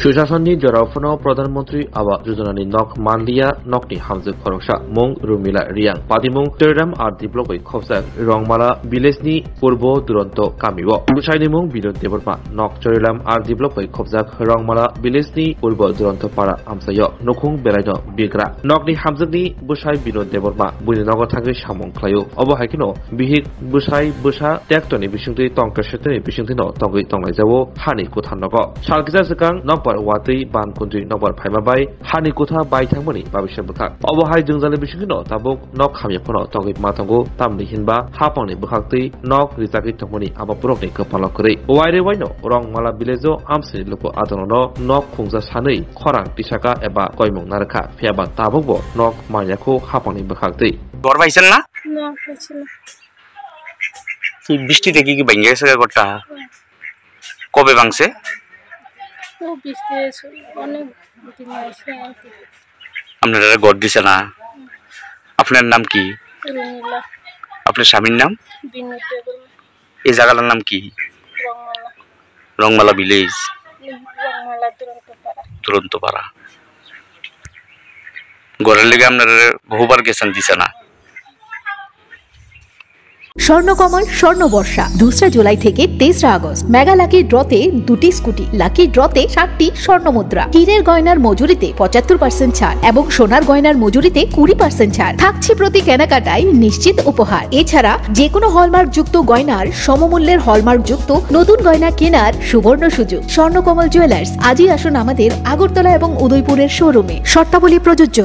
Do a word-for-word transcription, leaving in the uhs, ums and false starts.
Sushasonni jorao phano Pradhan Mantri Awas Yojana ni nok manliya, nokni hamjwk khoroksa mung Rumila Riang, padimung Chariram R D block bai khopjak Rongmala village ni Purbo Duronto kamio. Bwsaini mung Binod Debbarma, nok Chariram R D block bai khopjak Rongmala village ni Purbo Duronto para amchaio nukhung belaino bigra. Nokni hamjwkni bwsai Binod Debbarma buini nogo thangwi samung khlaio. Obo hai kheno bihik bwsai bwsa tektoni bisingtwi tongkhe setoni bisingtwino tongwi tonglaijao hani kwthar nogo. Salkisa swkang nokbar watwi ban kundwi nokbar phaima bai hani kwtha bai thangmani babisa bwkhak. Obo hai jwngjali bisingtwino tabuk nok hamya phano tongwi ma tongo, tamni hinba hapangni bwkhaktwi nok rijagwi tongmani abo borokni kwpalo kwrwi. Waire waino Rongmala village-o amsini luku adonono nok khungja sanwi khorang tisaka eba koimung narwkha, phiyaba tabukbo nok manyakhu hapangni bwkhaktwi. ঘর পাইছেন না? না, পাইছি না। কি বৃষ্টিতে কি কি ভেঙে গেছে ঘরটা? হুম। কবে ভাঙছে? ও বৃষ্টি হয়েছে, অনেক দিন হয়েছে আর কি। আপনারা ঘর দিছে না? আপনার নাম কি? রুমিলা। আপনার স্বামীর নাম? বিনোদ দেববর্মা। এই জায়গাটার নাম কি? রংমালা। রংমালা ভিলেজ। রংমালা দুরন্তপাড়া। দুরন্তপাড়া। ঘরের লেগে আপনারা বহুবার গেছেন দিছে না? স্বর্ণকমল স্বর্ণ বর্ষা, দোসরা জুলাই থেকে তেসরা আগস্ট। মেগা লাকি ড্রতে দুটি স্কুটি, লাকি ড্রতে সাতটি স্বর্ণ মুদ্রা, হীরের গয়নার মজুরিতে পঁচাত্তর পার্সেন্ট ছাড় এবং সোনার গয়নার মজুরিতে কুড়ি পার্সেন্ট ছাড় থাকছে প্রতি কেনাকাটায় নিশ্চিত উপহার। এছাড়া যে কোনো হলমার্কযুক্ত গয়নার সমমূল্যের হলমার্কযুক্ত নতুন গয়না কেনার সুবর্ণ সুযোগ। স্বর্ণকমল জুয়েলার্স, আজই আসুন আমাদের আগরতলা এবং উদয়পুরের শোরুমে। শর্তাবলী প্রযোজ্য।